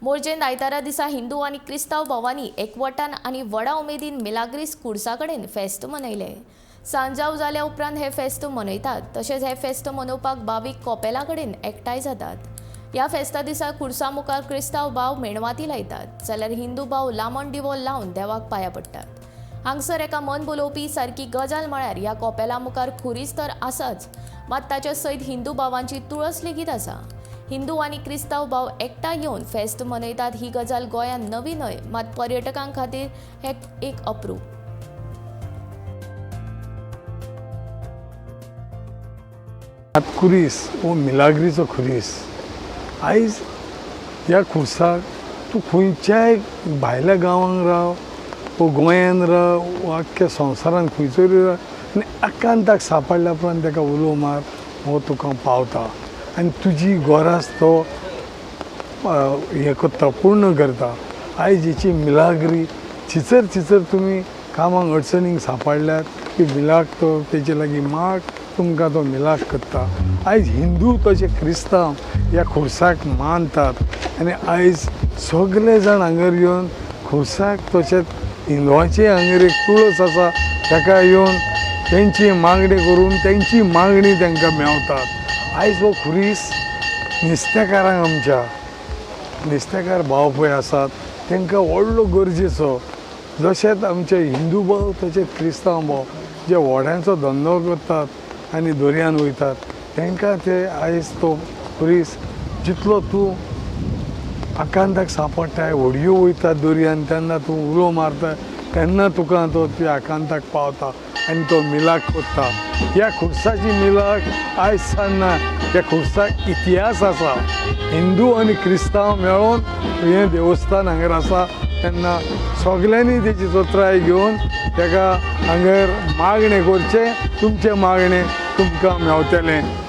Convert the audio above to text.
मोरजेंत आयतारा दिसा हिंदू आनी क्रिस्तांव भावांनी एकवटान आनी व्हडा उमेदीन मिलाग्रीस खुर्सा कडेन फेस्त मनयलें. सांजाव जाल्या उपरांत हे फेस्त मनयतात. तशेंच हे फेस्त मनोवपाक भावीक कोपेला कडेन एकठांय जातात. ह्या फेस्ता दिसा खुर्सा मुखार क्रिस्तांव भाव मेणवाती लायतात जाल्यार हिंदू भाव लामण दिवो लावन देवाक पांया पडटात. हांगसर एका मन बोलोवपी सारकी गजाल म्हळ्यार ह्या कोपेला मुखार खुरीस तर आसाच, मात ताच्या सयत हिंदू भावांची तुळस लेगीत आसा. हिंदू आनी क्रिस्तांव भाव एकठांय येवन फेस्त मनयतात ही गजाल गोंयांत नवी न्हय, मात पर्यटकां खातीर हें एक अप्रूप. खुरीस हो मिलाग्रीचो खुरीस. आयज ह्या खुर्साक तूं खंयच्याय भायल्या गांवांक राव वो गोंयान राव वो आख्ख्या संवसारान खंयसरूय राव आनी आकांताक सांपडल्या उपरांत ताका उलो मार, हो तुका पावता आनी तुजी गरज तो हें करता, पूर्ण करता. आयज हेची मिलाग्री छिचर छिचर तुमी कामाक अडचणींक सांपडल्यात की मिलाग तो तेजे लागीं माग, तुमकां तो मिलाग करता. आयज हिंदू तशें क्रिस्तांव ह्या खुर्साक मानतात आनी आयज सगले जाण हांगर येवन खुर्साक तशेंच हिंदवांचे हांगर एक तुळस आसा ताका येवन तेंची मागणी करून तेंची मागणी तांकां मेवतात. आयज हो खुरीस नुस्तेकारांक, आमच्या नुस्तेकार भाव पळय आसात तांकां व्हडलो गरजेचो. जशेंच आमचे हिंदू भाव तशेंच क्रिस्तांव भाव जे व्हड्यांचो धंदो करतात आनी दर्यान वयतात तांकां ते आयज तो खुरीस जितलो तूं आकांताक सांपडटाय, व्हडयो वयतात दर्यान तेन्ना तूं उलो मारता तेन्ना तुका तो त्या आकांताक पावता आनी तो मिलाग करता. ह्या खुर्साची मिलाग आयज सान ना, ह्या खुर्साक इतिहास आसा. हिंदू आनी क्रिस्तांव मेळोन हें देवस्थान हांगर आसा तेन्ना सगल्यांनी तेची चत्राय घेवन ताका हांगर मागणें करचें, तुमचें मागणें तुमकां मेवतलें.